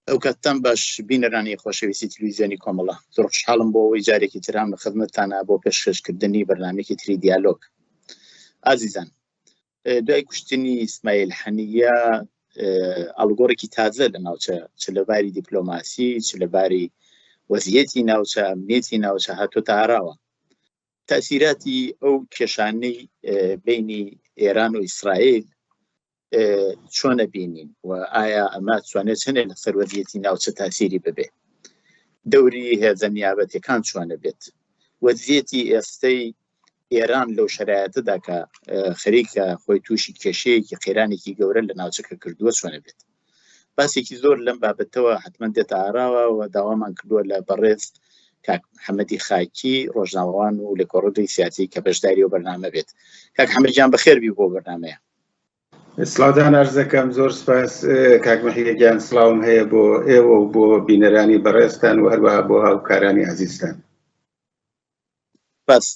ئەو کاتتان باش بینەرانی خۆشەویستی تلویزیۆنی کۆمەڵە زۆر خۆشحاڵم بۆ ئەوەی جارێکی ترام لە خزمەتتانە بۆ پێشکەشکردنی بەرنامەیەکی تری دیالۆگ. ئازیزان دوای کوشتنی ئیسماعیل حەنیە ئاڵوگۆڕێکی تازە لە ناوچە چ لە باری دیپلۆماسی چ لە باری وەزیەتی ناوچە ئەمنیەتی ناوچە هاتۆتە ئاراوە. تەئسیراتی ئەو کێشانەی بینی ئێران و ئیسرائیل چۆنە بینین و ئایا ئەمە توانێت چەندێک لەسەر وەزیەتی ناوچە تاسیری ببێ دەوری هێزە نیابەتەکان چۆنە بێت وەزیەتی ئێستەی ئێران لەو شرایەتەدا کە خەریکە خۆی تووشی کێشەیەکی قەیرانێکی گەورە لە ناوچەکە کردووە چۆنە بێت باسێکی زۆر لەم بابەتەوە حتمما دێتە ئاراوە و داوامان کردووە لە بەڕێز کاک محەممەدی خاکی ڕۆژنامەوان و لێکۆڵەری سیاسی کە بەشداری و بەرنامە بێت کاک حەمەد گیان بەخێربی بۆ بەرنمەیە. سڵاوتان عەرز دەکەم زۆر سپاس کاک مەحیە گیان سڵاوم هەیە بۆ ئێوە و بۆ بینەرانی بەڕێزتان و هەروەها بۆ هاوکارانی ئازیزتان. بەس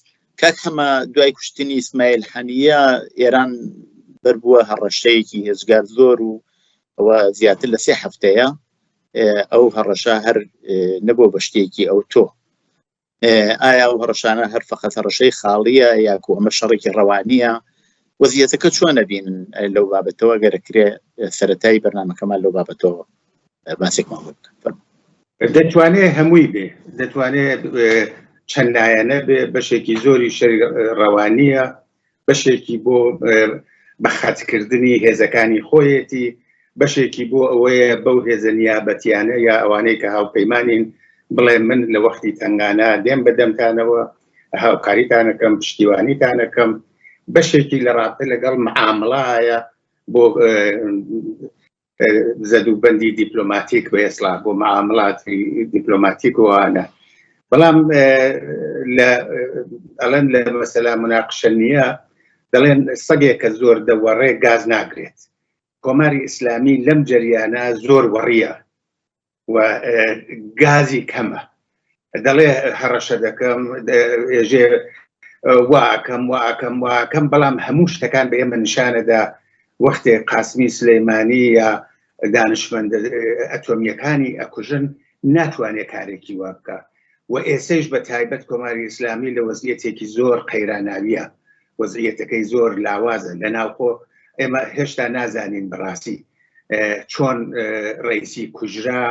کاک حەمە دوای کوشتنی ئیسماعیل حەنیە ئێران بەربووە هەڕەشەیەکی هێزگار زۆر و ئەوە زیاتر لە سێ هەفتەیە ئەو هەڕەشە هەر نەبووە بە شتێکی ئەو تۆ ئایا ئەو هەڕەشانە هەر فقط هەڕەشەی خاڵیە یاکو ئەمە شەڕێکی ڕەوانیە وەزیەتەکە چۆن نەبینن لەو بابەتەوە گەرەکرێ سەتای بەرنمەکەمان لەو بابەتەوە باسێکمان بۆ بکەن. دەتوانێ هەمووی بێ دەتوانێ چەند لایەنە بێ بەشێکی زۆری شەری ڕەوانیە بەشێکی بۆ بەخەتکردنی هێزەکانی خۆیەتی بەشێکی بۆ ئەوەیە بەو هێزە نیابەتیانە یا ئەوانەی کە هاوپەیمانین بڵێ من لە وەختی تەنگانە دێم بەدەمتانەوە هاوکاریتانەکەم پشتیوانیتانەکەم بەشێکی لە ڕابتە لەگەڵ معامڵایە بۆ زەدوبەندی دیپلۆماتیک بە ئێسڵا بۆ معامڵاتی دیپلۆماتیک وانە بەڵام لە ئەڵێن لە مەسەلا مناقشە نییە دەڵێن سەگێک کە زۆر دەوەڕێ گاز ناگرێت کۆماری ئیسلامی لەم جەریانە زۆر وەڕیە و گازی کەمە دەڵێ هەڕەشە دەکەم ئێژێ واکەم واکەم واکەم بەڵام هەموو شتەکان بە ئێمە نیشانەدا وەختێ قاسمی سلەیمانی یا دانشمەندە ئەتۆمیەکانی ئەکوژن ناتوانێت کارێکی وا بکە و ئێسەیش بە تایبەت کۆماری ئیسلامی لە وەزیەتێکی زۆر قەیراناویە وەزعیەتەکەی زۆر لاوازە لە ناوخۆ ئێمە هێشتا نازانین بەڕاستی چۆن ڕئیسی کوژرا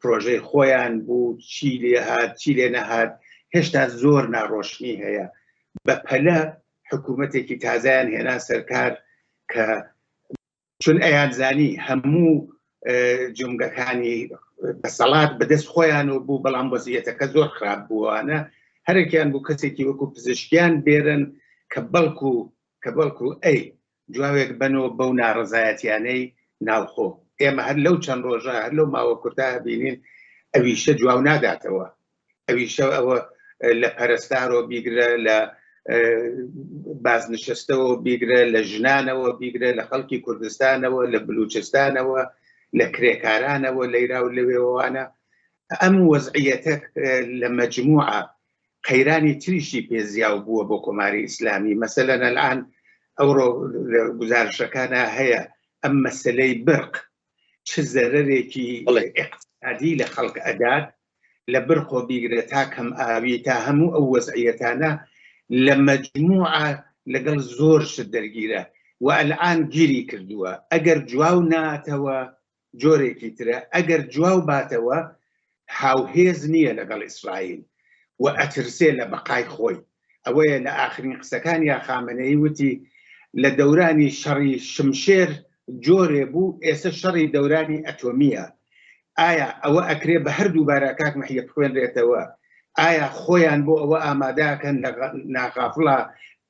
پرۆژەی خۆیان بوو چی لێ هات چی لێ نەهات هێشتا زۆر ناڕۆشنی هەیە بە پەلە حکوومەتێکی تازیان هێنا سەرکار کە چون ئەیانزانی هەموو جومگەکانی دەسەڵات بەدەست خۆیان و بوو بەڵام وەزیەتەکە زۆر خراپ بووانە هەرێکیان بوو کەسێکی وەکو پزیشکیان بێرن کە بەڵکو کە بەڵکو ئەی جواوێک بەنەوە بەو ناڕەزایەتیانەی ناوخۆ ئێمە هەر لەو چەند ڕۆژە هەر لەو ماوە کورتا بینین ئەویشە جواو ناداتەوە ئەویشە ئەوە لە پەرستارەوە بیگرە لە بازنشستەوە بیگرە لە ژنانەوە بیگرە لە خەڵکی کوردستانەوە لە بلوچستانەوە لە کرێکارانەوە لەیرا و لەوێوانە ئەم وەزعیەتە لە مەجموعە قەیرانی تریشی پێ زیاو بووە بۆ کۆماری ئیسلامی مەسەلەن الان ئەوڕۆ گزارشەکانە هەیە ئەم مەسلەی برق چ زەرەرێکی ئیقتسادی لە خەڵک ئەدات لە برقۆ بیگرە تا کەم ئاوی تا هەموو ئەو وەزعیەتانە لە مەجموعە لەگەڵ زۆر شت دەرگیرە و ئەلعان گیری کردووە ئەگەر جواو ناتەوە جۆرێکی ترە ئەگەر جواو باتەوە هاوهێز نییە لەگەڵ ئیسرائیل و ئەترسێ لە بەقای خۆی ئەوەیە لە ئاخرین قسەکانیا خامنەیی وتی لە دەورانی شەڕی شمشێر جۆرێ بوو ئێسە شەڕی دەورانی ئەتۆمییە ئایا ئەوە ئەکرێ بە هەردوو بارا کاک مەحیە بخوێنرێتەوە ئایا خۆیان بۆ ئەوە ئامادەکەن لە ناغافڵا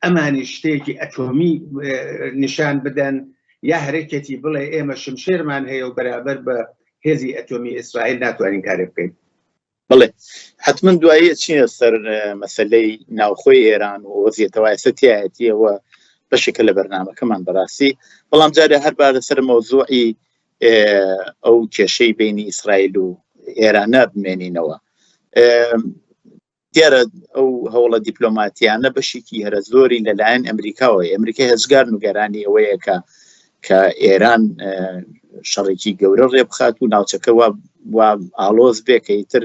ئەمانی شتێکی ئەتۆمی نیشان بدەن یا هەرەکێتی بڵێ ئێمە شمشێرمان هەیە و بەرابەر بە هێزی ئەتۆمی ئیسرائیل ناتوانین کارێ بکەین بڵێ حتمما دوایی چینە سەر مەسلەی ناوخۆی ئێران و وەزیەتەوە ئێستا تایەتیەوە بەشێکە لە بەرنمەکەمان بەڕاستی بەڵام جارێ هەر با لەسەر مەوزوعی ئەو کێشەی بینی ئیسرائیل و ئێرانە بمێنینەوە دیارە ئەو هەوڵە دیپلۆماتیانە بەشێکی هەرە زۆری لەلایەن ئەمریکاوە ئەمریکا هێزگار نگەرانی ئەوەیە کە. کە ئێران شەڕێکی گەورە ڕێبخات و ناوچەکە وا ئاڵۆز بێ کە ئیتر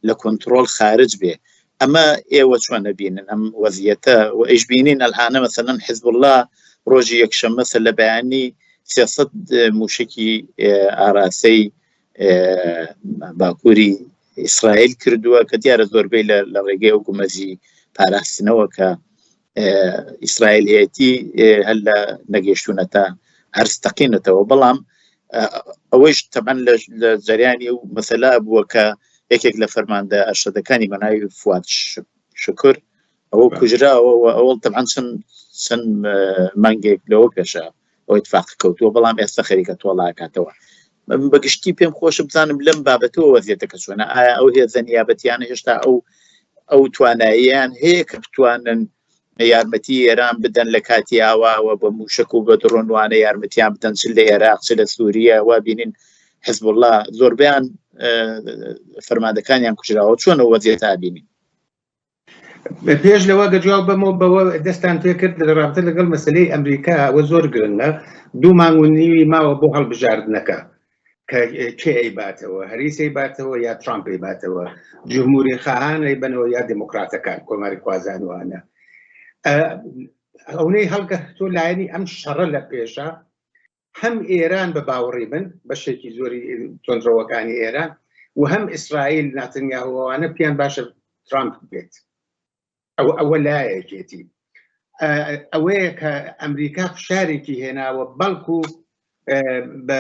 لە کۆنتترۆل خارج بێ. ئەمە ئێوە چۆن نەبینن ئەم وەزیەتە و ئەیش بینین ئەلهانە مەسەلەن حزب الله ڕۆژی یەکشەممە سەر لە بەیانی 300 موشکی ئاراستەی باکووری ئیسرائیل کردووە کە دیارە زۆربەی لە ڕێگەی ئەو گومەزی پاراستنەوە کە ئیسرائیل هەیەتی هەر لە نەگەیشتونەتە هەرس تەقینەتەوە. بەڵام ئەوەیش تەبەن لە جەریانی و مەسەلا بووە کە یەکێک لە فەرماندە ئەرشەدەکانی بەناوی فواد شکر ئەوە کوژراوە و ئەوە تەبعەن چەند چەند مانگێک لەوە پێشە ئەو اتفاق کەوتووە، بەڵام ئێستا خەریکە تۆڵاکاتەوە. بەگشتی پێم خۆشە بزانم لەم بابەتەوە وەزیەتەکە چۆنە. ئایا ئەو هێزە نیابەتیانە هێشتا ئەو ئەو تواناییان هەیە کە بتوانن یارمەتی ئێران بدەن لە کاتی ئاواوە بە موشک و بە دڕۆنوانە یارمەتیان بدەن، چ لە عێراق چ لە سووریە؟ وا بینین حزبوڵڵا زۆربیان فەرماندەکانیان کوژراوە. چۆنە وەزیەتە بینین؟ پێش لەوە گە جواب بەمەوە بەوە دەستان پێکرد لە ڕابتە لەگەڵ مەسلەی ئەمریکا ئەوە زۆر گرنگە. دوو مانگ و نیوی ماوە بۆ هەڵبژاردنەکە کە کێ ئەیباتەوە، هەریس ئەیباتەوە یا ترامپ ئەیباتەوە، جمهوری خواهان ئەیبەنەوە یا دێموکراتەکان کۆماری خوازانوانە. ئەونەی هەڵگە تۆ لایەنی ئەم شەڕە لە پێشە، هەم ئێران بە باوەڕی من بەشێکی زۆری تۆندڕەوەکانی ئێران و هەم ئیسرائیل ناتنیاهوانە پێیان باشە ترامپ بێت. ئەوە ئەوە لایەکێتی ئەوەیە کە ئەمریکا فشارێکی هێناوە، بەڵکو بە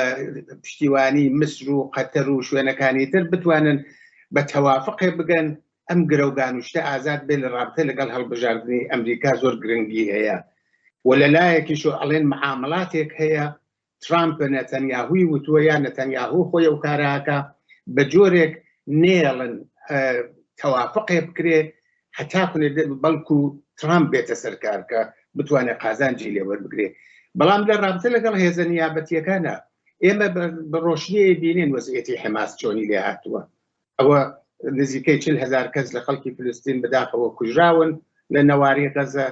پشتیوانی مسر و قەتەر و شوێنەکانی تر بتوانن بە تەوافقێ بگەن ئەم گرەوگان و شتە ئازاد بێ لە ڕابتە لەگەڵ هەڵبژاردنی ئەمریکا زۆر گرنگی هەیە. و لە لایەکیش و ئەڵێن معاملاتێک هەیە ترامپ بە نەتەنیاهوی وتووە یا نەتەنیاهو خۆی ئەو کاراکە بە جۆرێک نێڵن تەوافقێ بکرێ هەتا کونێ بەڵکو ترامپ بێتە سەرکار کە بتوانێت قازانجی لێوەربگرێ. بەڵام لە ڕابتە لەگەڵ هێزە نیابەتیەکانە ئێمە بە ڕۆشنی بینین وەزعیەتی حەماس چۆنی لێ هاتووە. ئەوە نزیکەی 40 هزار کەس لە خەڵکی فلستین بەداخەوە کوژراون لە نەواری غەزە،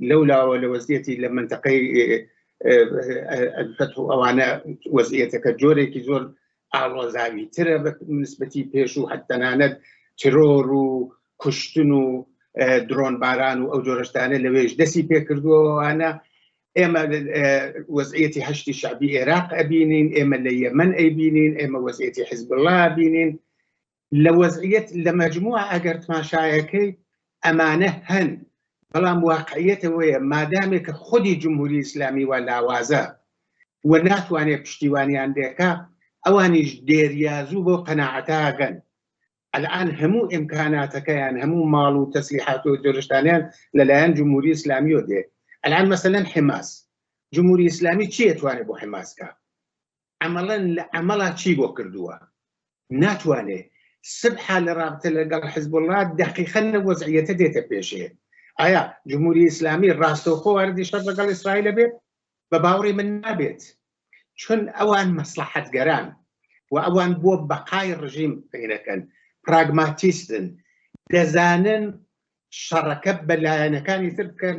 لەولاوە لە وەزیەتی لە منتەقەی الفتح و ئەوانە وەزیەتەکە جۆرێکی زۆر ئاڵۆزاویترە بە نسبەتی پێش و حتەنانەت ترۆر و کوشتن و درۆن باران و ئەو جۆرەشتانە لەوێش دەستی پێکردووەوانە. ئێمە وەزعیەتی هەشتی شعبی عێراق ئەبینین، ئێمە لە یەمەن ئەیبینین، ئێمە وەزعیەتی حزب الله ئەبینین لە وەزعیەت لە مەجموع ئەگەر تماشایەکەی ئەمانە هەن. بەڵام واقعیەتەوەیە مادامێک کە خودی جمهوری ئیسلامی وا لاوازە و ناتوانێت پشتیوانیان لێکا، ئەوانیش دێریازوو بۆ قەناعەتاگەن. الان هەموو ئیمکاناتەکەیان، هەموو ماڵ و تەسلیحات و جۆرشتانیان لەلایەن جمهوری ئیسلامیەوە دێ. الان مەسەلەن حماس، جمهوری ئیسلامی چی ئەتوانێت بۆ حماس کا؟ عملەن لە عملا چی بۆ کردووە؟ ناتوانێ. سبحا لە رابطە لەگەڵ حزب الله دقیقا لە وەزعیەتە دێتە پێشێ. ئایا جمهوری ئیسلامی ڕاستەوخۆ واردی شەڕ لەگەڵ ئیسرائیل بێت؟ بە باوەڕی من نابێت، چون ئەوان مەسلحەتگەران و ئەوان بۆ بەقای ڕژیم فکرەکەن، پراگماتیستن، دەزانن شەڕەکە بە لایەنەکانی تر بکەن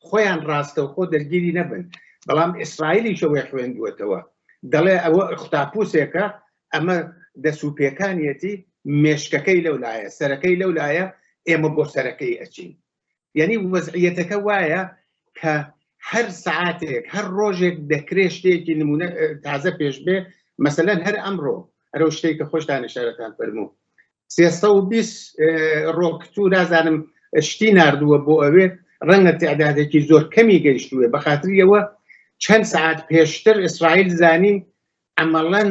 خۆیان ڕاستەوخۆ دەرگیری نەبن. بەڵام ئیسرائیلیش ئەوەی خوێندووەتەوە، دەڵێ ئەوە ئۆختاپوسێکە، ئەمە دەست و پێکانیەتی، مێشکەکەی لەو لایە، سەرەکەی لەو لایە، ئێمە بۆ سەرەکەی ئەچین. یعنی وەزعیەتەکە وایە کە هەر سعاتێک هەر ڕۆژێک دەکرێت شتێکی نمونە تازە پێش بێ. مەسەلەن هەر ئەمڕۆ ئەرەو شتێک کە خۆشتان ئشارەتان فەرموو 320 ڕۆکت و نازانم شتی ناردووە بۆ ئەوێ، ڕەنگە تعدادێکی زۆر کەمی گەیشتووە. بەخاتریەوە چەند سعات پێشتر ئیسرائیل زانی عملەن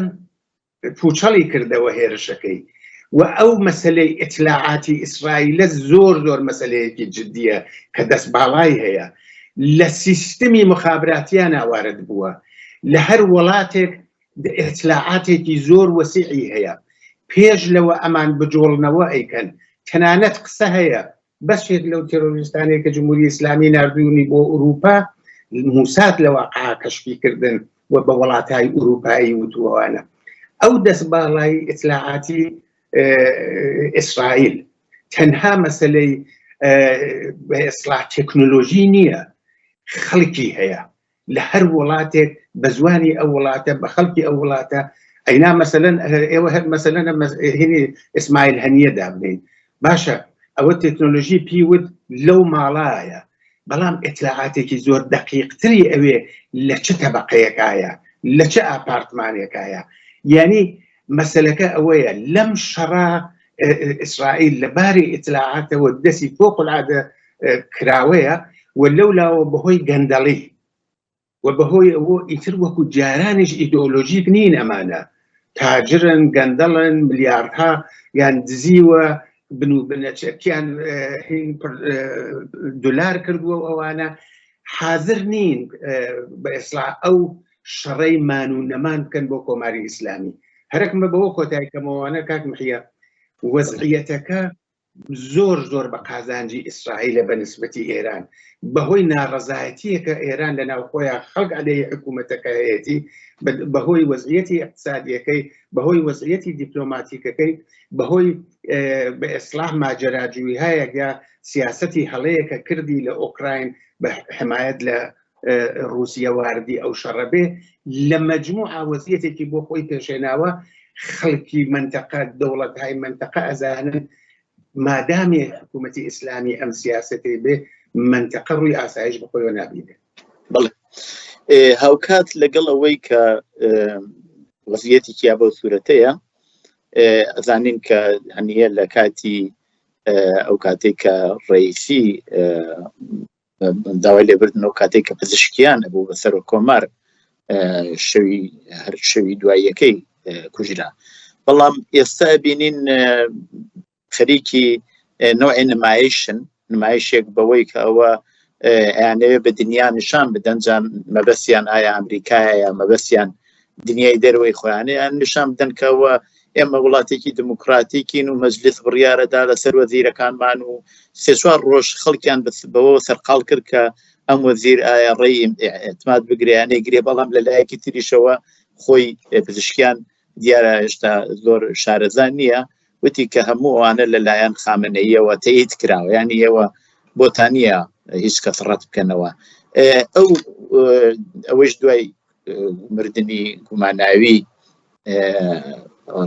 پوچەڵی کردەوە هێرشەکەی. و ئەو مەسلەی ئیتلاعاتی ئیسرائیلە زۆر زۆر مەسلەیەکی جدیە کە دەست باڵای هەیە لە سیستمی مخابراتیانە وارد بووە. لە هەر وڵاتێک ئیتلاعاتێکی زۆر وەسیعی هەیە، پێش لەوە ئەمان بجۆڵنەوە ئەیکەن. تەنانەت قسە هەیە بەشێک لەو تێرۆریستانەی کە جمهوری ئیسلامی ناردوونی بۆ ئورووپا موساد لە واقعا کەشفی کردن و بە وڵاتای ئورووپایی وتووانە. ئەو دەست باڵای ئیتلاعاتی ئیسرائیل تەنها مەسلەی بە ئیسلاح تەکنۆلۆژی نییە، خەڵکی هەیە لە هەر وڵاتێک. بە زوانی ئەو وڵاتە بە خەڵکی ئەو وڵاتە ئەینا مەسەلەن ئێوە هەر مەسەلەن هینی ئیسماعیل هەنیە دابنین باشە ئەوە تەکنۆلۆژی پیوت لەو ماڵایە بەڵام ئیتلاعاتێکی زۆر دەقیقتری ئەوێ لە چ تەبقەیەکایە لە چ ئاپارتمانێکایە یعنی مەسلەکە ئەوەیە لەم شەڕا ئیسرائیل لە باری ئیتلاعاتەوە دەسی فوق العادە کراوەیە و لەو لاوە بەهۆی گەندەڵی و بەهۆی ئەوە ئیتر وەکو جارانیش ئیدۆلۆژیک نین ئەمانە تاجرن گەندەڵن ملیاردها یان دزیوە بن و بنەچەکیان هین دلار کردووە و ئەوانە حاضر نین بە ئێسلا ئەو شەڕەی مان و نەمان بکەن بۆ کۆماری ئیسلامی هەرەکمە بەوە کۆتایی کەمەوانە کاک محیە وەزعیەتەکە زۆر زۆر بە قازانجی ئیسرائیلە بە نسبەتی ئێران بەهۆی ناڕەزایەتیەکە ئێران لە ناوخۆیان خەڵک عەلەیهی حکوومەتەکە هەیەتی بەهۆی وەزعیەتی اقتصادیەکەی بەهۆی وەزعیەتی دیپلۆماتیکەکەی بەهۆی بە ئیسلاح ماجەراجویهایەک یا سیاسەتی هەڵەیەکە کردی لە ئۆکراین بە حمایەت لە ڕووسیە واردی ئەو شەڕە بێ لە مەجموع وەزیەتێکی بۆ خۆی پێشێناوە خەڵکی منتەقە دەوڵەتهای منتەقە ئەزانن مادامی حکوومەتی ئیسلامی ئەم سیاسەتی بێ منتەقە ڕووی ئاسایش بەخۆیەوە نابینێ بەڵێ هاوکات لەگەڵ ئەوەی کە وەزیەتی کیا بەو سوورەتەیە ئەزانین کە هەنیە لە کاتی ئەو کاتێک کە ڕئیسی داوای لێبردن ئەو کاتێک کە پزیشکیان بوو بە سەرۆک کۆمار شەوی هەر شەوی دواییەکەی کوژرا بەڵام ئێستا بینین خەریکی نوعی نمایشن نمایشێک بەوەی کە ئەوە ئەیانەوێ بە دنیا نیشان بدەن جا مەبەستیان ئایا ئەمریکایە یا مەبەستیان دنیای دەرەوەی خۆیانیان نیشان بدەن کەەوە ئێمە وڵاتێکی دموکراتیکین و مەجلیس بڕیارەدا لەسەر وەزیرەکانمان و سێ چوار ڕۆژ خەڵکیان بەوە سەرقاڵ کرد کە ئەم وەزیر ئایا ڕێی اعتماد بگرێ یان نەیگرێ بەڵام لە لایەکی تریشەوە خۆی پزیشکیان دیارە هێشتا زۆر شارەزا نییە وتی کە هەموو ئەوانە لەلایەن خامنەییەوە تەئید کراوە یانی ئێوە بۆتان نییە هیچ کەس ڕەت بکەنەوە ئەو ئەوەش دوای مردنی گوماناوی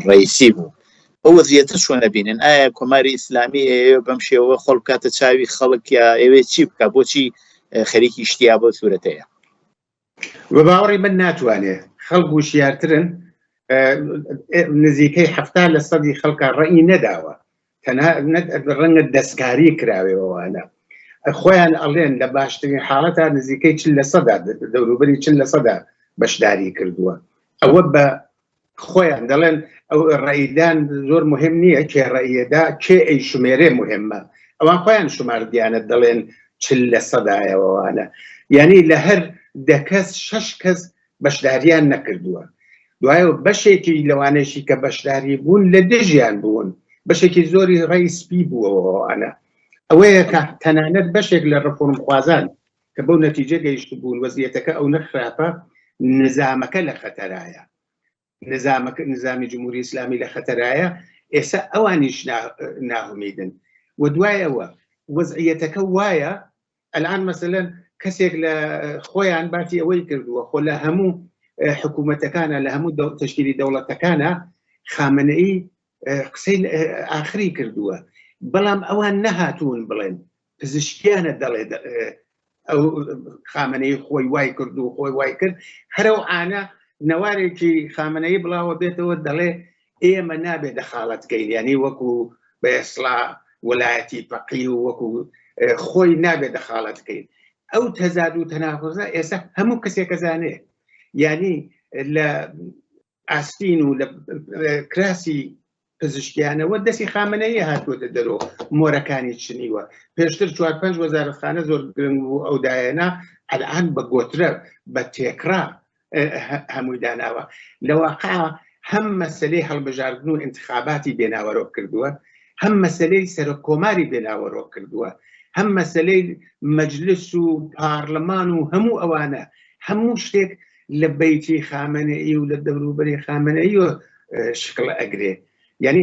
ڕئیسی بوو ئەو وەزیەتە چۆن نەبینن ئایا کۆماری ئیسلامی ئەیەوێ بەم شێوە خۆڵ بکاتە چاوی خەڵک یا ئەوێ چی بکە بۆچی خەریکی شتیا بۆ سوورەتەیە بە باوەڕی من ناتوانێ خەڵک وشیارترن نزیکەی حەفتا لە سەدی خەڵکە ڕەئی نەداوە تەنها ڕەنگە دەستکاری کراوێەوەوانە خۆیان ئەڵێن لە باشترین حاڵەتا نزیکەی چل لە سەدا دەوروبەری چل لە سەدا بەشداری کردووە ئەوە بە خۆیان دەڵێن ئەو ڕەئیدان زۆر مهم نییە کێ ڕەئیەدا کێ ئەی شمێرێ مهمە ئەوان خۆیان شماردیانە دەڵێن چل لە سەدایەوەوانە یعنی لە هەر دە کەس شەش کەس بەشداریان نەکردووە دوایەوە بەشێکی لەوانەیشی کە بەشداری بوون لە دژیان بوون بەشێکی زۆری ڕێی سپی بووەوەوانە ئەوەیە کە تەنانەت بەشێک لە ڕفۆرمخوازان کە بەو نەتیجە گەیشتبوون وەزیەتەکە ئەو نەخراپە نزامەکە لە خەتەرایە نزامەکە نزامی جمهوری ئیسلامی لە خەتەرایە ئێستا ئەوانیش ناهومیدن و دوای ئەوە وەزعیەتەکە وایە ئەلان مەسەلەن کەسێک لە خۆیان باسی ئەوەی کردووە خۆ لە هەموو حکوومەتەکانە لە هەموو تەشکیلی دەوڵەتەکانە خامنەئی قسەی ئاخری کردووە بەڵام ئەوان نەهاتوون بڵێن پزیشکیانە دەڵێ ئەو خامنەی خۆی وای کرد و خۆی وای کرد هەرەو ئاە نەوارێکی خامنەی بڵاوە بێتەوە دەڵێ ئێمە نابێ دەخاڵەت کەین یعنی وەکو بە ئێسڵا وەلایەتی فەقی و وەکو خۆی نابێ دەخاڵەت کەین ئەو تەزاد و تەناقوزە ئێستا هەموو کەسێکە زانێ یعنی لە ئاستین و لە کراسی پزیشکیانەوە دەستی خامنەیی هاتووەتە دەرۆ مۆرەکانی چنیوە پێشتر چوار پێنج وەزارەتخانە زۆر گرنگ بوو ئەو دایەنا ئەلان بە گۆترە بە تێکڕا هەمووی داناوە لە واقع هەم مەسلەی هەڵبژاردن و انتخاباتی بێناوەرۆک کردووە هەم مەسلەی سەرۆک کۆماری بێناوەرۆک کردووە هەم مەسلەی مەجلس و پارلەمان و هەموو ئەوانە هەموو شتێک لە بەیتی خامنەئی و لە دەوروبەری خامنەئی و شکڵ ئەگرێ یعنی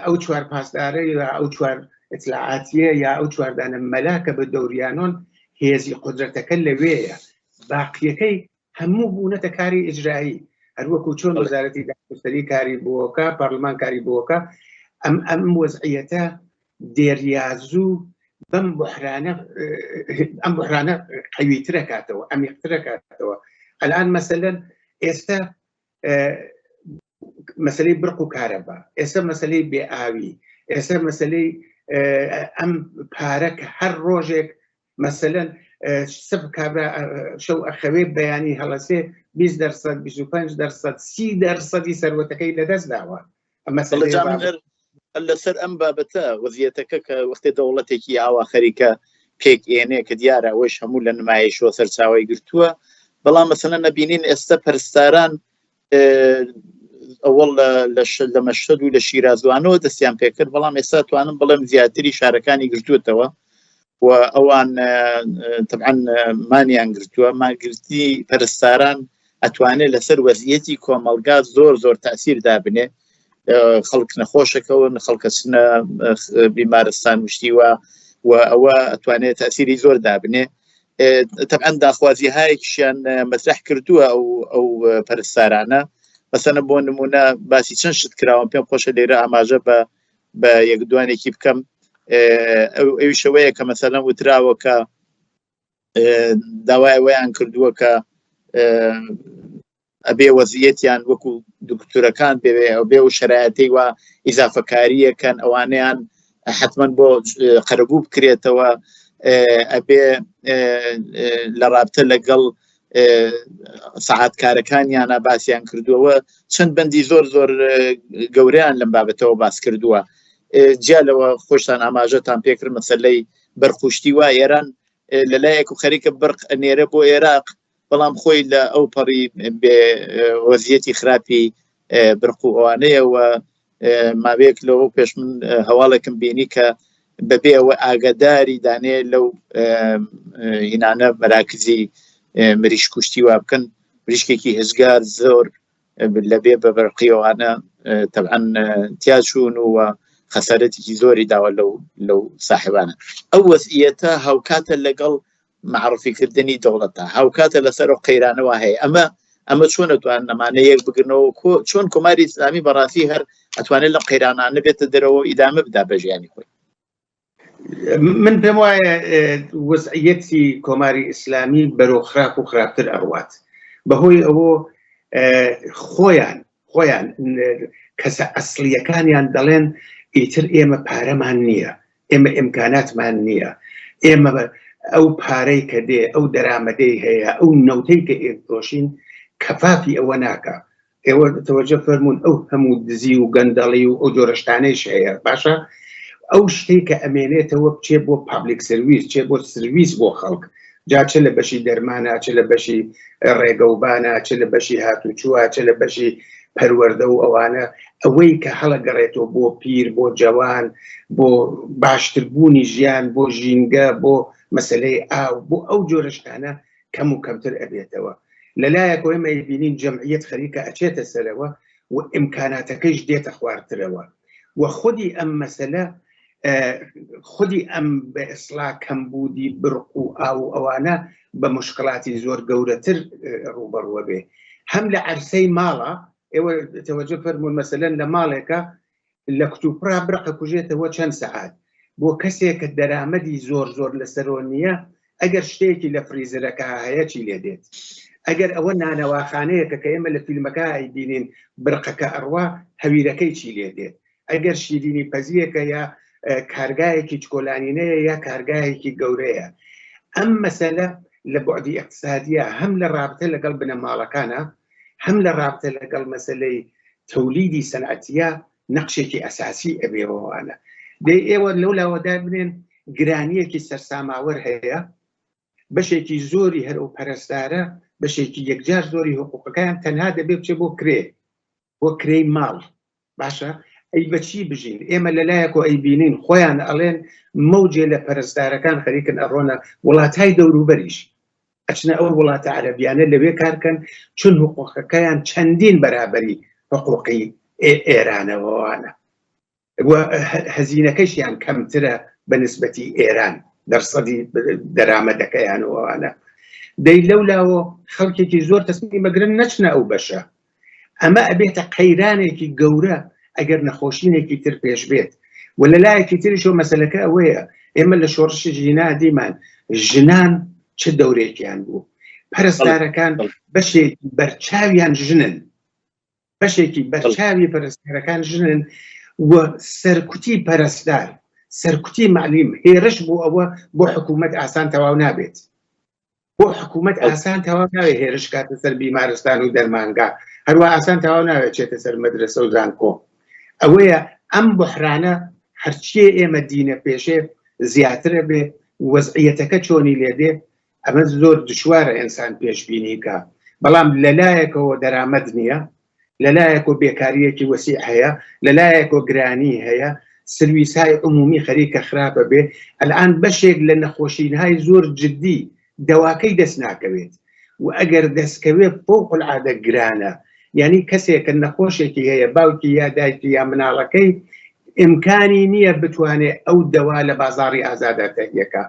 ئەو چوار پاسدارە یا ئەو چوار ئیتلاعاتیە یا ئەو چواردانە مەلاکە بە دەوریانۆن هێزی قودرەتەکە لەوێیە باقیەکەی هەموو بوونەتە کاری ئیجرایی هەروەکو چۆن وەزارەتی دادگوستەری کاری بۆکە پەرلەمان کاری بۆکە ئەم ئەم وەزعیەتە دێریازوو بەم بحرانە ئەم بحرانە قەویترە کاتەوە ئەمیقترە کاتەوە ئەلان مەسەلەن ئێستا مەسلەی برق و کارەبا ئێستا مەسلەی بێئاوی ئێستا مەسلەی ئەم پارە کە هەر ڕۆژێک مەسەلەن سب کابرا شەو ئەخەوێ بەیانی هەڵەسێ 20 دەرسەد 25 دەرسەد 30 دەرسەدی سەروەتەکەی لەدەست داوە لەسەر ئەم بابەتە وەزیەتەکە کە وەختێ دەوڵەتێکی ئاوا خەریکە پێک ئێنێ کە دیارە ئەوەش هەموو لە نمایشەوە سەرچاوی گرتووە بەڵام مەسەلەن نەبینین ئێستا پەرستاران ئەوەڵ لە مەشهەد و لە شیرازوانەوە دەستیان پێکرد بەڵام ئێستا توانم بڵێم زیاتری شارەکانی گرتووەتەوە و ئەوان طبعا مانیان گرتووە مانگرتنی پەرستاران ئەتوانێت لەسەر وەزیەتی کۆمەلگا زۆر زۆر تاسیر دابنێ خەڵک نەخۆشەکەون خەڵکە چنە بیمارستان وشتیوە و ئەوە ئەتوانێت تاسیری زۆر دابنێ تەبعەن داخوازی هایەکیشیان مەسرح کردووە ئەو ئەو پەرستارانە مەسەنە بۆ نمونە باسی چەند شت کراوە پێم خۆشە لێرە ئاماژە بە بە یەک دوانێکی بکەم ئەویشەوەیە کە مەسەلەن وتراوە کە داوای ئەوەیان کردووە کە ئەبێ وەزیەتیان وەکو دکتورەکان بێ ئەو بێ و شرایەتی وا ئیزافەکاریەکەن ئەوانەیان حتمما بۆ قەرەبوو بکرێتەوە ئەبێ لە رابتە لەگەڵ سەعاتکارەکانیانە باسییان کردووە چەند بەندی زۆر زۆر گەورەیان لەم بابەتەوە باس کردووە جیا لەوە خۆشتان ئاماژەتان پێکرد مەسلەی بەرخشتی وا ئێران لەلایەک و خەریکە برق ئەنێرە بۆ عێراق بەڵام خۆی لە ئەو پەڕی بێ وەزیەتی خراپی برق و ئەوانەیە و ماوەیەک لەوە پێش من هەواڵێکم بینی کە بەبێ ئەوە ئاگاداری دانێ لەو هینانە مەراکزی مریش کوشتی وا بکەن مریشکێکی هزگار زۆر لەبێ بە بەرقیەوانە تەبعەن تیاچوون و خەسارەتێکی زۆری داوە لەو لەو ساحبانە ئەو وەزعیەتە هاوکاتە لەگەڵ معرفیکردنی دەوڵەتە هاوکاتە لەسەر ئەو قەیرانەوە هەیە ئەمە ئەمە چۆن ئەتوان ئەمانە یەک بگرنەوە چۆن کۆماری ئیسلامی بەڕاستی هەر ئەتوانێت لەم قەیرانانە بێتە دەرەوە ئیدامە بدا بە ژیانی خۆی من پێم وایە وەزعیەتی کۆماری ئیسلامی بەرەو خراپ و خراپتر ئەڕوات بەهۆی ئەوە خۆیان خۆیان کەسە ئەسڵیەکانیان دەڵێن ئیتر ئێمە پارەمان نییە ئێمە ئیمکاناتمان نییە ئێمە ئەو پارەی کە دێ ئەو دەرامەدەی هەیە ئەو نەوتەی کە ئێفرۆشین کەفافی ئەوە ناکە ئێوە تەوەجە فەرمونون ئەو هەموو دزی و گەندەڵی و ئەو جۆرەشتانەیش هەیە باشە ئەو شتەی کە ئەمێنێتەوە بچێ بۆ public service چێ بۆ سرویس بۆ خەڵک جا چ لە بەشی دەرمانە چ لە بەشی ڕێگەوبانە چ لە بەشی هاتوچووە چ لە بەشی پەروەردە و ئەوانە ئەوەی کە هەڵەگەڕێتەوە بۆ پیر بۆ جەوان بۆ باشتربوونی ژیان بۆ ژینگە بۆ مەسلەی ئاو بۆ ئەو جۆرە شتانە کەم و کەمتر ئەبێتەوە لەلایەک ئێمە ئەیبینین جەمعیەت خەریکە ئەچێتە سەرەوە و ئیمکاناتەکەیش دێتە خوارترەوە و خودی ئەم مەسەلە خودی ئەم بە ئیسڵا کەمبوودی برق و ئاو و ئەوانە بە مشکڵاتی زۆر گەورەتر ڕووبەڕووە بێ هەم لە عەرسەی ماڵە ئێوە تەوەجە فەرموون مەسەلەن لە ماڵێکە لە کتوپڕا برقە کوژێتەوە چەند سەعات بۆ کەسێک کە دەرامەدی زۆر زۆر لەسەرۆ نییە ئەگەر شتێکی لە فریزەرەکە هەیە چی لێ دێت ئەگەر ئەوە نانەواخانەیەکە کە ئێمە لە فیلمەکە ئەیبینین برقەکە ئەڕوا هەویرەکەی چی لێ دێت ئەگەر شیرینی پەزیەکە یا کارگایەکی چکۆلانینەیە یا کارگایەکی گەورەیە ئەم مەسەلە لە بعدی اقتصادیە هەم لە رابطە لەگەڵ بنەماڵەکانە هەم لە رابطە لەگەڵ مەسەلەی تەولیدی سەنعەتیە نەقشێکی ئەساسی ئەبێەوەوانە دەی ئێوە لەو لاوە دابنێن گرانیەکی سەرساماوەر هەیە بەشێکی زۆری هەر ئەو پەرستارە بەشێکی یەکجار زۆری حقوقەکەیان تەنها دەبێ بچێ بۆ کرێ بۆ کرێی ماڵ باشە ئەی بەچی بژین ئێمە لەلایەک و ئەیبینین خۆیان ئەڵێن مەوجێ لە پەرستارەکان خەریکن ئەڕۆنە وڵاتای دەوروبەریش ئەچنە ئەو وڵاتە عەرەبیانە لەوێ کارکەن چون حقوقەکەیان چەندین بەرابەری حقوقی ئێرانەوەوانە و هەزینەکەشیان کەمترە بە نسبەتی ئێران دەرسەدی دەرامەدەکەیان وانە. دەی لەو لاوە خەڵکێکی زۆر تەسمیمەگرن نەچنە ئەو بەشە. ئەمە ئەبێتە قەیرانێکی گەورە ئەگەر نەخۆشینێکی تر پێش بێت و لە لایەکی تریشەوە مەسەلەکە ئەوەیە ئێمە لە شۆڕشی ژینا دیمان ژنان چ دەورێکیان بوو پەرستارەکان بەشێکی بەرچاویان ژنن بەشێکی بەرچاوی پەرستارەکان ژنن و سەرکوتی پەرستار سەرکوتی معلیم هێرش بۆ ئەوە بۆ حکوومەت ئاسان تەواو نابێت بۆ حکوومەت ئاسان تەواو ناوێت هێرش کاتە سەر بیمارستان و دەرمانگا هەروە ئاسان تەواو ناوێت چێتە سەر مەدرسە و زانکۆ ئەوەیە ئەم بحرانە هەرچیە ئێمە دینە پێشێ زیاترە بێ وەزعیەتەکە چۆنی لێدێ ئەمە زۆر دشوارە ئینسان پێشبینی کە بەڵام لەلایەکەوە دەرامەت نییە لەلایەک و بێکارییەکی وەسیع هەیە، لەلایەک و گرانی هەیە، سرویسهای عمومی خەریکە خراپە بێ، ئەلئان بەشێک لە نەخۆشینهای زۆر جدی دەواکەی دەست ناکەوێت و ئەگەر دەستکەوێ فوق العادە گرانە، یانی کەسێک کە نەخۆشێکی هەیە باوکی یا دایکی یا مناڵەکەی ئیمکانی نییە بتوانێ ئەو دەوا لە بازاڕی ئازادا تەهیە کا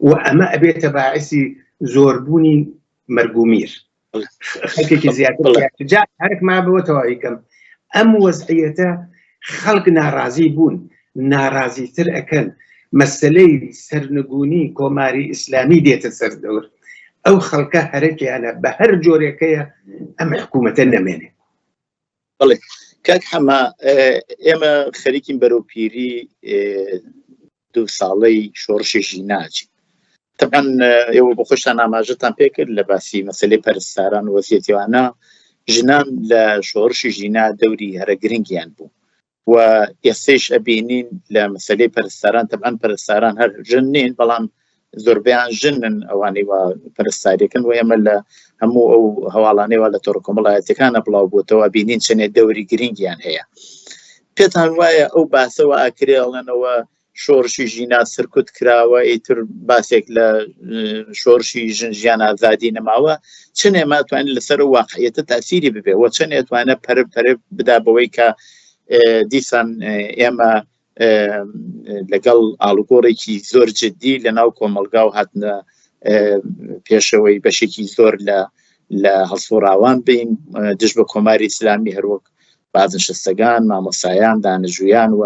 و ئەمە ئەبێتە باعسی زۆربوونی مەرگ و میر. خەڵکێکی زیاتر جا هەرک ما بەوە تەواوی کەم ئەم وەزعیەتە خەڵک ناڕازی بوون ناڕازیتر ئەکەن مەسلەی سەرنگونی کۆماری ئیسلامی دێتە سەر دەور ئەو خەڵکە هەرەکیانە بە هەر جۆرێکەیە ئەم حکوومەتە نەمێنێ بەڵێ کاک حەمە ئێمە خەریکین بەرەو پیری دوو ساڵەی شۆڕشی ژیناچین طبعا ئێوە بۆ خۆشتان ئاماژەتان پێکرد لە باسی مەسلەی پەرستاران و وەزیەتیوانە ژنان لە شۆڕشی ژینا دەوری هەرە گرنگیان بوو و ئێستەیش ئەبینین لە مەسلەی پەرستاران تەبعەن پەرستاران هەر ژن نین بەڵام زۆربیان ژنن ئەوانەی وا پەرستاریەکەن و ئێمە لە هەموو ئەو هەواڵانەی وا لە تۆڕە کۆمەڵایەتەکانە بڵاو بووتەوە بینین چەنێ دەوری گرنگیان هەیە پێتان وایە ئەو باسەوە ئاکرێ ئەڵێنەوە شۆڕشی ژینا سەرکوت کراوە ئیتر باسێک لە شۆڕشی ژن ژیان ئازادی نەماوە چنێ ماتوانێت لەسەر واقعیەتە تاسیری ببێ و چەند ئەتوانە پەرە پەرە بدا بەوەی کە دیسان ئێمە لەگەڵ ئاڵوگۆڕێکی زۆر جددی لە ناو کۆمەلگا و هاتنە پێشەوەی بەشێکی زۆر لە لە هەڵسوڕاوان بین دژ بە کۆماری ئیسلامی هەروەک بازنشستەگان مامۆسایان دانەجویان و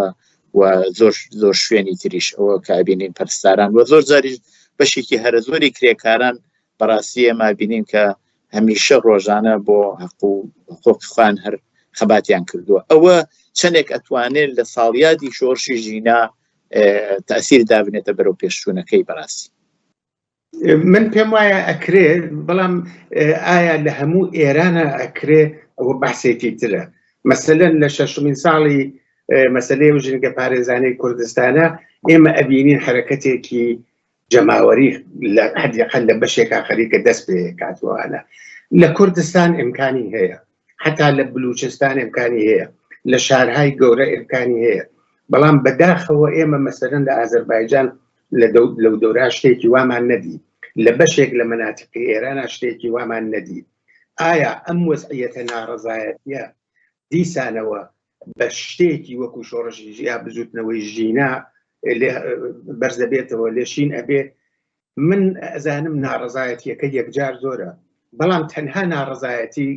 و زۆر زۆر شوێنی تریش ئەوە کە ئەبینین پەرستاران و زۆر جاریش بەشێکی هەرە زۆری کرێکاران بەڕاستی ئێمە بینین کە هەمیشە ڕۆژانە بۆ حەق و حقوقی خۆیان هەر خەباتیان کردووە ئەوە چەندێک ئەتوانێت لە ساڵیادی شۆڕشی ژینا تەسیر دابنێتە بەرەو پێشچوونەکەی بەڕاستی من پێم وایە ئەکرێ بەڵام ئایا لە هەموو ئێرانە ئەکرێ ئەوە باسێکی ترە مەسەلەن لە شەشمین ساڵی مەسلەی و ژینگە پارێزانەی کوردستانە ئێمە ئەبینین حرەکەتێکی جەماوەری لە حدیقە لە بەشێکا خەریکە دەست پێکاتوانە لە کوردستان ئیمکانی هەیە حتا لە بلوچستان ئیمکانی هەیە لە شارهای گەورە ئیمکانی هەیە بەڵام بەداخەوە ئێمە مەسەرەن لە ئازەربایجان لەو دەورا شتێکی وامان نەدی لە بەشێک لە مەناتقی ئێرانە شتێکی وامان نەدی ئایا ئەم وەزعیەتە ناڕەزایەتیە دیسانەوە بە شتێکی وەکو شۆڕشی یا بزوتنەوەی ژینا بەرزەبێتەوە لێشین ئەبێ من ئەزانم ناڕەزایەتیەکە یەکجار زۆرە بەڵام تەنها ناڕەزایەتی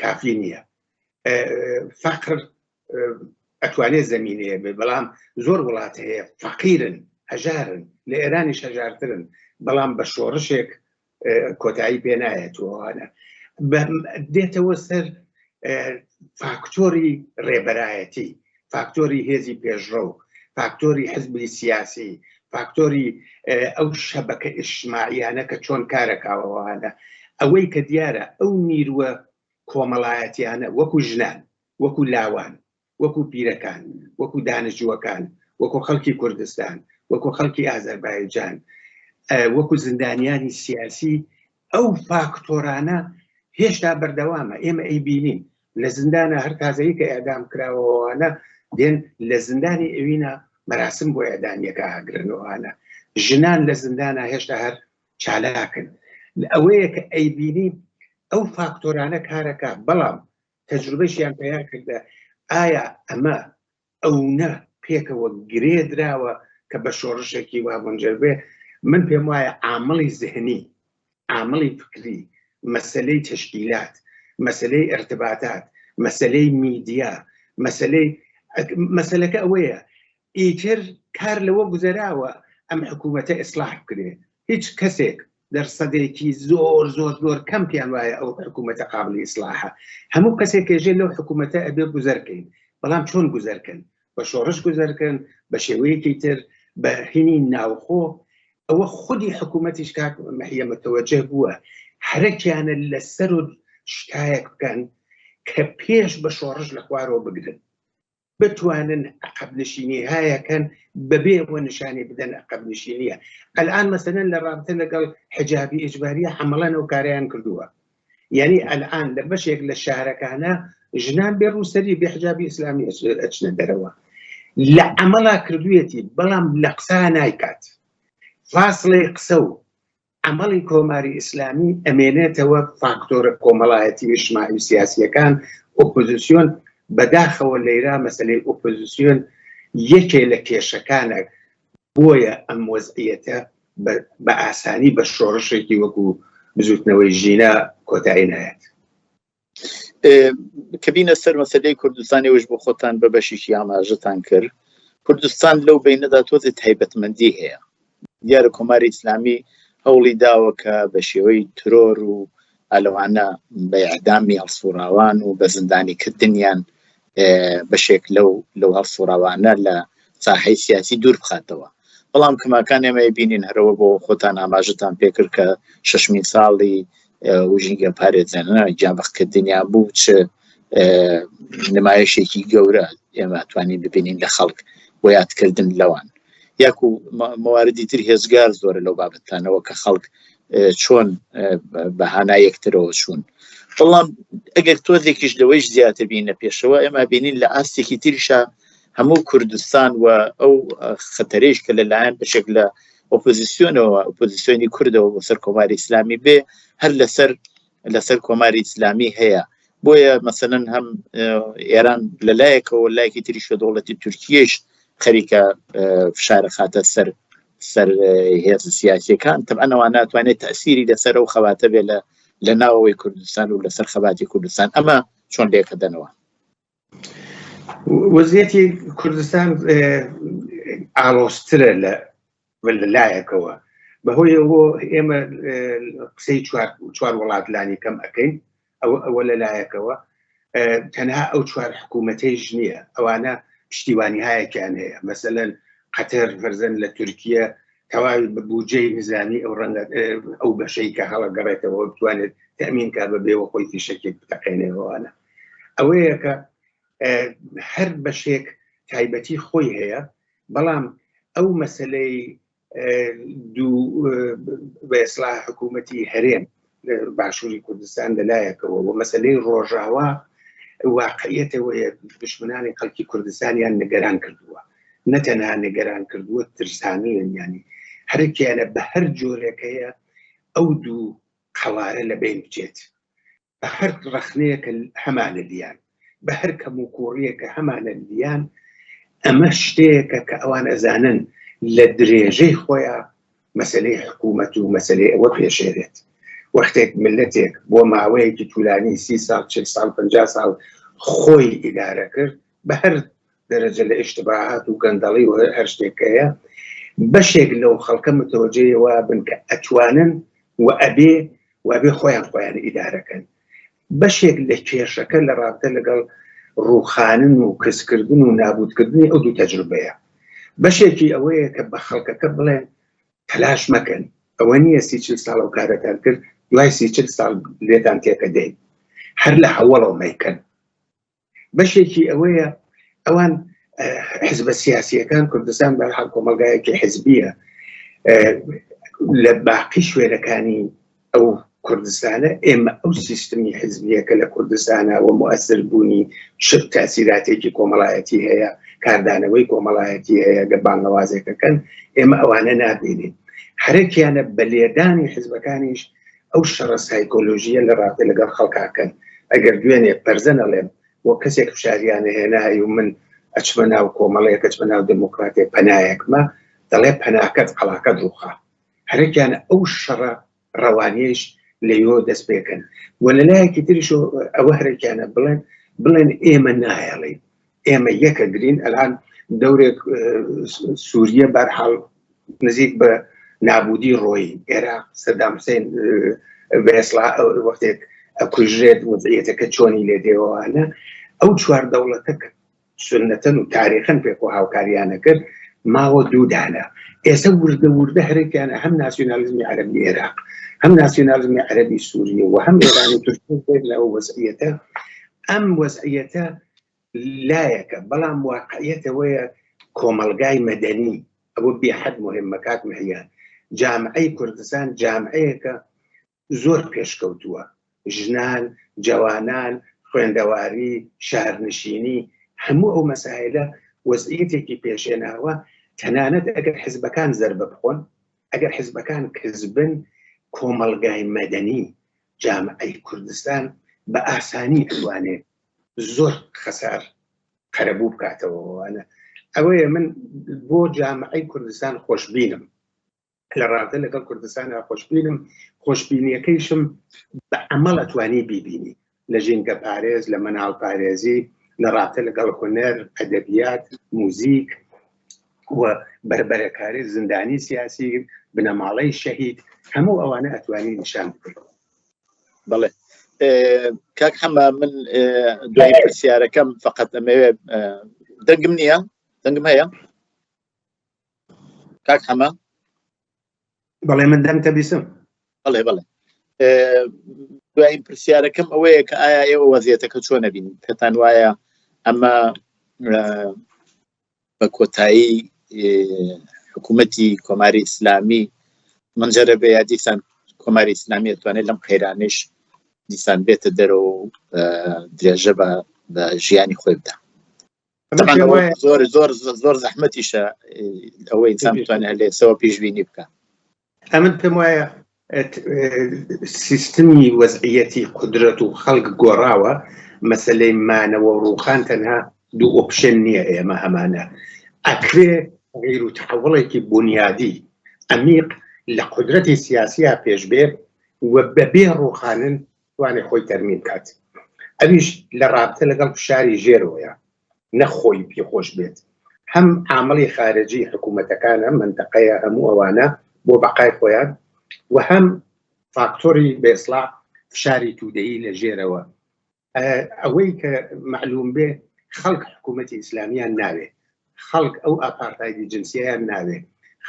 کافی نییە فەقر ئەتوانێت زمینەیە بێ بەڵام زۆر وڵات هەیە فەقیرن هەژارن لە ئێرانیش هەژارترن بەڵام بە شۆڕشێک کۆتایی پێ نایەتەوەوانە دێتەوە سەر فاکتۆری ڕێبەرایەتی فاکتۆری هێزی پێشڕەو فاکتۆری حزبی سیاسی فاکتۆری ئەو شەبەکە ئیشماعیانە کە چۆن کارەکاوەوانە ئەوەی کە دیارە ئەو نیروە کۆمەڵایەتیانە وەکو ژنان وەکو لاوان وەکو پیرەکان وەکو دانشجووەکان وەکو خەڵکی کوردستان وەکو خەڵکی ئازەربایجان وەکو زیندانیانی سیاسی ئەو فاکتۆرانە هێشتا بەردەوامە ئێمە ئەیبینین لە زیندانە هەر تازەیی کە ئێعدام کراوەوانە دێن لە زیندانی ئەوینە مەراسم بۆ ئێعدامیەکە ئاگرنەوەوانە ژنان لە زیندانە هێشتا هەر چالاکن ئەوەیە کە ئەیبینی ئەو فاکتۆرانە کارەکە بەڵام تەجروبەشیان پەیا کردە ئایا ئەمە ئەونە پێکەوە گرێ دراوە کە بە شۆڕشێکی وا مونجەر بێ من پێم وایە عامڵی زهنی. عامڵی فکری، مەسەلەی تەشکیلات، مەسەلەی ئرتباتات، مەسەلەی میدیا، مەسەلەی مەسەلەکە ئەوەیە ئیتر کار لەوە گوزەراوە ئەم حکوومەتە ئیسلاح بکرێ. هیچ کەسێک دەرسەدێکی زۆر زۆر زۆر کەم پێیان وایە ئەو حکوومەتە قابلی ئیسلاحە. هەموو کەسێک کێژێ لەو حکوومەتە ئەبێ گوزەرکەین، بەڵام چۆن گوزەرکەن؟ بە شۆڕش گوزەرکەن، بە شێوەیەکی تر، بە هینی ناوخۆ. ئەوە خودی حکوومەتیش کاک مەحیە متەوەجه بووە، هەرەکیانە لەسەر و شتایەک بکەن کە پێش بە شۆڕش لە خوارەوە بگرن، بتوانن عەقەب نشینی هایەکەن بەبێ ئەوە نیشانی بدەن عەقەب نشینیە. ئەلئان مەسەلەن لە ڕابتە لەگەڵ حجابی ئیجباریە عەمەڵەن ئەو کارەیان کردووە. یعنی ئەلئان لە بەشێک لە شارەکانە ژنان بێ ڕووسەری بێ حجابی ئیسلامی ئەچنە دەرەوە. لە عەمەڵا کردوویەتی بەڵام لە قسە نایکات. فاسڵەی قسە و عەمەڵی کۆماری ئیسلامی ئەمێنێتەوە فاکتۆرە کۆمەڵایەتی و ئیجتماعی و سیاسیەکان ئۆپۆزیسیۆن بەداخەوە لەیرا مەسەلەی ئۆپۆزیسیۆن یەکێ لە کێشەکانە بۆیە ئەم وەزعیەتە بە ئاسانی بە شۆڕشێکی وەکو بزوتنەوەی ژینا کۆتایی نایەت. کە بینە سەر مەسەلەی کوردستان ئێوەش بۆ خۆتان بە بەشێکی ئاماژەتان کرد کوردستان لەو بینەدا تۆزێ تایبەتمەندی هەیە دیارە کۆماری ئیسلامی هەوڵی داوە کە بە شێوەی ترۆر و ئەلوانە بە ئەدامی هەڵسوڕاوان و بە زیندانی کردنیان بەشێک لەو لەو هەڵسوڕاوانە لە ساحەی سیاسی دوور بخاتەوە بەڵام کەماکان ئێمە بینین هەرەوە بۆ خۆتان ئاماژەتان پێکرد کە شەشمین ساڵی و ژینگە پارێزانە گیانبەختکردنیان بوو چ نمایشێکی گەورە ئێمە توانین ببینین لە خەڵک بۆ یادکردن لەوان یاکو مواردی تر هێزگار زۆرە لەو بابەتانەوە کە خەڵک چۆن بە هانا یەکترەوە چوون بەڵام ئەگەر تۆزێکیش لەوەیش زیاتر بینە پێشەوە ئێمە بینین لە ئاستێکی تریشا هەموو کوردستان و ئەو خەتەرێش کە لەلایەن بەشێک لە ئۆپۆزیسیۆنەوە ئۆپۆزیسیۆنی کوردەوە بۆ سەر کۆماری ئیسلامی بێ هەر لەسەر لەسەر کۆماری ئیسلامی هەیە بۆیە مەسەلەن هەم ئێران لەلایەکەوە لایەکی تریش لە دەوڵەتی تورکیەش خەریکە فشارە خاتە سەر سەر هێز سیاسیەکان تەبعەن ئەوان ناتوانێت تەسیری لەسەر ئەو خەباتە بێ لە لە ناوەوەی کوردستان و لەسەر خەباتی کوردستان ئەمە چۆن لێکەدەنەوە وەزیەتی کوردستان ئاڵۆزترە لە لە لایەکەوە بەهۆی ئەوە ئێمە قسەی چوار وڵات لانی کەم ئەەکەین ئەوە ئەوە لە لایەکەوە تەنها ئەو چوار حکوومەتەیش نییە ئەوانە پشتیوانی هایەکیان هەیە مەسەلەن قەتەر فەرزەن لە تورکیە تەواوی بە بودجەی نزامی ئەو ڕەنگە ئەو بەشەی کە هەڵەگەڕێتەوە بتوانێت تەمین کا بە بێوە خۆی فیشەکێک بتەقێنێەوەوانە ئەوەیە کە هەر بەشێک تایبەتی خۆی هەیە بەڵام ئەو مەسلەی دوو بە ئێسلا حکوومەتی هەرێم باشووری کوردستان لەلایەکەوە و مەسلەی ڕۆژاوا واقعیەتەوەیە دشمنانی خەڵکی کوردستانیان نگەران کردووە نەتەنها نگەران کردووە ترسانویان ینی هەرکیانە بە هەر جۆرێک هەیە ئەو دوو قەوارە لە بین بچێت بە هەر ڕەخنەیەکە هەمانە لیان بە هەر کەموکوڕیەکە هەمانە لیان ئەمە شتەیەکە کە ئەوان ئەزانن لە درێژەی خۆیان مەسلەی حکوومەت و مەسلەی ئەوە پێشێرێت وەختێک ملەتێک بۆ ماوەیەکی طولانی سی ساڵ چل ساڵ پ ساڵ خۆی ئیدارە کرد بە هەر دەرەجە لە ئیشتباهات و گەندەڵی و هەر شتێک هەیە بەشێک لەو خەڵکە متەوەجەیەوە بن کە ئەتوانن و ئەبێ و ئەبێ خۆیان خۆیان ئیدارەکەن بەشێک لە کێشەکە لە ڕابتە لەگەڵ ڕووخانن و کزکردن و نابوتکردنی ئەو دوو تەجروبەیە بەشێکی ئەوەیە کە بە خەڵکەکە بڵێن تەلاش مەکەن ئەوە نییە سی چل ساڵ ئەو کارەتان کرد دوای سی چل ساڵ لێتان تێکەدەین هەر لە هەوڵەوە مەیکەن بەشێکی ئەوەیە ئەوان حزبە سیاسیەکان کوردستان بەرحاڵ کۆمەلگایەکی حزبیە لە باقی شوێنەکانی ئەو کوردستانە ئێمە ئەو سیستمی حزبیەکە لە کوردستانە و مؤثر بوونی شت تاسیراتێکی کۆمەڵایەتی هەیە کاردانەوەی کۆمەڵایەتی هەیە گە بانگەوازێکەکەن ئێمە ئەوانە نابینین هەرەکیانە بە لێدانی حزبەکانیش ئەو شەڕە سایکۆلۆژیە لە ڕاستە لەگەڵ خەڵکاکەن ئەگەر دوێنێ پەرزە نەڵێم و کەسێک فشاریانە هێنای و من ئەچمە ناو کۆمەڵەیەک ئەچمە ناو دێموکراتێک پەنایەکمە دەڵێ پەناکەت قەڵاکەت ڕووخا هەرەکیان ئەو شەڕە. ڕەوانیش لەیۆ دەست پێکەن و لە لایەکی تریش ئەوە هەرێکیانە بڵێن بڵێن ئێمە نایەڵین ئێمە یەکە گرین ئەلان دەورێک سووریە بەرحاڵ نزیک بە نابودی ڕۆیی عێراق سەدام حسێن بەێسڵا وەختێک ئەکوژرێت وەزعیەتەکە چۆنی لێ دێوانە ئەو چوار دەوڵەتە کە سنەتەن و تاریخن پێکەوە هاوکاریانە کرد ماوە دوو دانە ئێستا وردە وردە هەرێکیانە هەم ناسیۆنالیزمی عەرەبی عێراق هەم ناسیۆنالیزمی عەرەبی سووریە و هەم ئێران و تورکیە لە ئەو وەزعیەتە ئەم وەزعیەتە لایەکە بەڵام واقعیەتەوەیە کۆمەڵگای مەدەنی ئەوە بێحەد مهمە کاک مەهیا جامعەی کوردستان جامعەیەکە زۆر پێشکەوتووە ژنان جەوانان خوێندەواری شارنشینی هەموو ئەو مەسایلە وەزعیەتێکی پێشێناوە تەنانەت ئەگەر حزبەکان زەربە بخۆن ئەگەر حزبەکان کزبن کۆمەڵگای مەدەنی جامعەی کوردستان بە ئاسانی ئەتوانێت زۆر خەسار قەرەبوو بکاتەوەوانە ئەوەیە من بۆ جامعەی کوردستان خۆشببینم لە ڕاستە لەگەڵ کوردستان خۆشببینم خۆشببینیەکەیشم بە ئەمەڵ ئەتوانی بیبینی لە ژینگە پارێز لە مەناڵ پارێزی لە ڕاتە لەگەڵ هونەر ئەدەبیات موزیک و بەربەرەکاری زیندانی سیاسی بنەماڵەی شەهید هەموو ئەوانە ئەتوانی نیشان بدەیت بەڵێ کاک حەمە من دوای پرسیارەکەم فقط ئەمەوێ دەنگم نییە دەنگم هەیە کاک حەمە بەڵێ من دەنگتە بیسم بەڵێ بەڵێ دوای پرسیارەکەم ئەوەیە کە ئایا ئێوە وەزیەتەکە چۆن نەبین پێتان وایە ئەمە بە کۆتایی حکوومەتی کۆماری ئیسلامی منجەرە بێ یا دیسان کۆماری ئیسلامی ئەتوانێت لەم قەیرانش دیسان بێتە دەرەوە و درێژە بە بە ژیانی خۆی بدا زۆر زۆر زۆر زەحمەتیشە ئەوەی ئینسان بتوانێت لێسەوە پیشبینی بکە ئەمن پێم وایە سیستمی وەزعیەتی قودرەت و خەڵک گۆڕاوە مەسلەی مانەوە و ڕووخان تەنها دوو option نییە ئێمە هەمانە ئەکرێ غیر و تحوڵێکی بنیادی عەمیق لە قودرەتی سیاسیا پێش بێ و بەبێ ڕووخانن توانێ خۆی تەرمیم کات ئەویش لە ڕابتە لەگەڵ فشاری ژێرەوەیە نە خۆی پێ خۆش بێت هەم عامڵی خارجی حکوومەتەکانە منتەقەیە هەموو ئەوانە بۆ بەقای خۆیان و هەم فاکتۆری بێسڵا فشاری تودەیی لە ژێرەوە ئەوەی کە معلوم بێ خەڵک حکوومەتی ئیسلامیان ناوێ خەڵک ئەو ئاپارتایدی جنسیەیان ناوێ،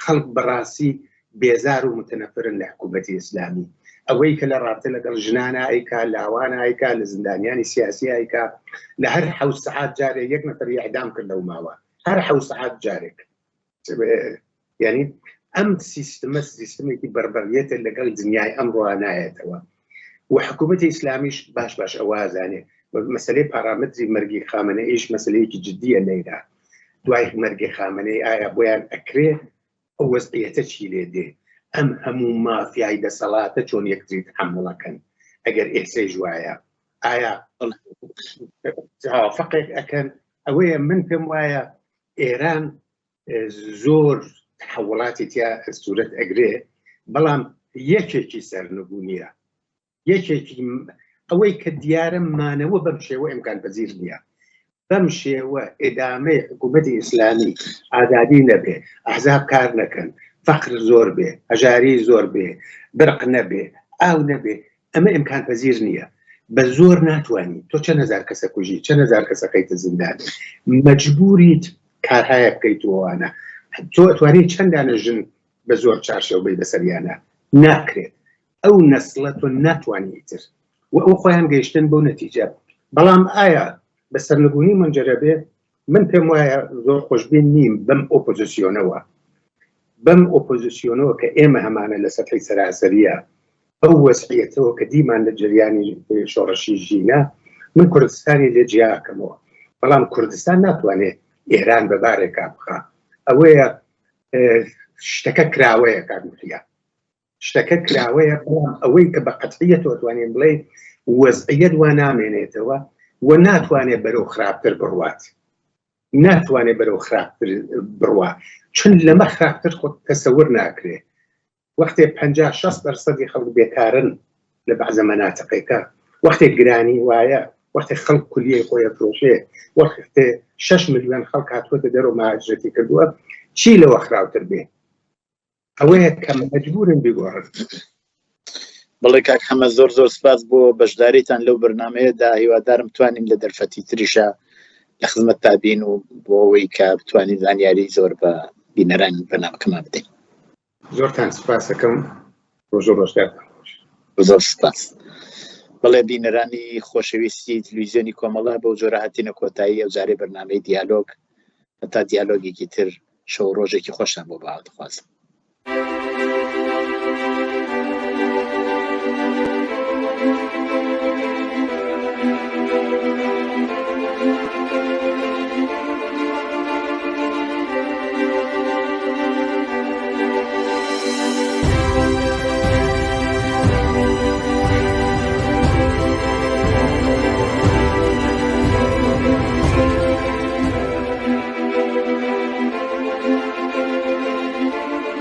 خەڵک بەڕاستی بێزار و متنفرن لە حکوومەتی ئیسلامی. ئەوەی کە لە ڕابتە لەگەڵ ژنانا ئەیکا، لاوانا ئەیکا، لە زیندانیانی سیاسی ئەیکا، لە هەر حەوت سەعات جارێ یەک نەفەری ئیعدام کرد لەو ماوە، هەر حەوت سەعات جارێک. یعنی ئەم سیستمە سیستمێکی بەربەریەتە لەگەڵ دنیای ئەمڕۆ نایەتەوە و حکوومەتی ئیسلامیش باش باش ئەوە ئەزانێ مەسلەی پارامەتری مەرگی خامنەییش مەسلەیەکی جدیە لەیرا دوای مەرگی خامنەی ئایا بۆیان ئەکرێ ئەو وەزعیەتە چی لێ دێ ئەم هەموو مافیای دەسەڵاتە چۆن یەکتری تحملەکەن ئەگەر ئێسەیش وایە ئایا فقێک ئەکەن ئەوەیە من پێم وایە ئێران زۆر تحوڵاتی تیا سورەت ئەگرێ بەڵام یەکێکی سەرنگونیە یەکێکی ئەوەی کە دیارە مانەوە بەم شێوە ئەمکان پەزیر نییە بەم شێوە ئێدامەی حکوومەتی ئیسلامی ئازادی نەبێ ئەحزاب کار نەکەن فەقر زۆر بێ هەژاری زۆر بێ برق نەبێ ئاو نەبێ ئەمە ئیمکان پەزیر نییە بە زۆر ناتوانانی تۆ چەند هزار کەسە کوژی چەند هزار کەسە خەیتە زیندان مەجبوریت کارهایە بکەیت وانە تۆ ئەتوانی چەندانە ژن بە زۆر چارشێو بی بەسەریانە ناکرێت ئەو نەسڵە تۆ ناتوانانی ئیتر و ئەو خۆیان گەیشتن بۆ نەتیجە بەڵام ئایا بە سەرنگونی منجەرە بێ من پێم وایە زۆر خۆشبین نیم بەم ئۆپۆزیسیۆنەوە بەم ئۆپۆزیسیۆنەوە کە ئێمە هەمانە لە سەتحی سەراسەریە ئەو وەزعیەتەوە کە دیمان لە جەریانی شۆڕشی ژینا من کوردستانی لێ جیاکەمەوە بەڵام کوردستان ناتوانێت ئێران بە بارێکا بخا ئەوەیە شتەکە کراوەیە کاک محیا شتەکە کراوەیە بەڵام ئەوەی کە بە قەتعیەت توانین بڵێ وەزعیەت وا نامێنێتەوە و ناتوانێت بەرەو خراپتر بڕوات ناتوانێت بەرەو خراپتر بڕوا چون لەمە خراپتر خۆت تەسەور ناکرێ. وەختێ 50 60 دەرسەدی خەڵک بێکارن لە بەعزە مەناتقێکە، وەختێ گرانی وایە، وەختێ خەڵک کولیەی خۆی ئەفرۆشێ، وەختێ 6 ملیۆن خەڵک هاتووەتە دەرەوە مهاجرەتی کردووە، چی لەوە خراوتر بێ؟ ئەوەیە کە مەجبورن بیگۆڕن. بەڵێ کاک حەمە زۆر زۆر سپاس بۆ بەشداریتان لەو بەرنمەیەدا هیوادارم توانین لە دەرفەتی تریشە لە خزمەتتا بین و بۆ ئەوەی کە بتوانین زانیاری زۆر بە بینەران بەرنامەکەمان بدەین. زۆرتان سپاسەکەم ڕۆژ و ڕۆژگارتان خۆش. زۆر سپاس. بەڵێ بینەرانی خۆشەویستی تلویزیۆنی کۆمەڵە بەو جۆرە هاتینە کۆتایی ئەو جارەی بەرنامەی دیالۆگ هەتا دیالۆگێکی تر شەو ڕۆژێکی خۆشتان بۆ باوە دەخوازم.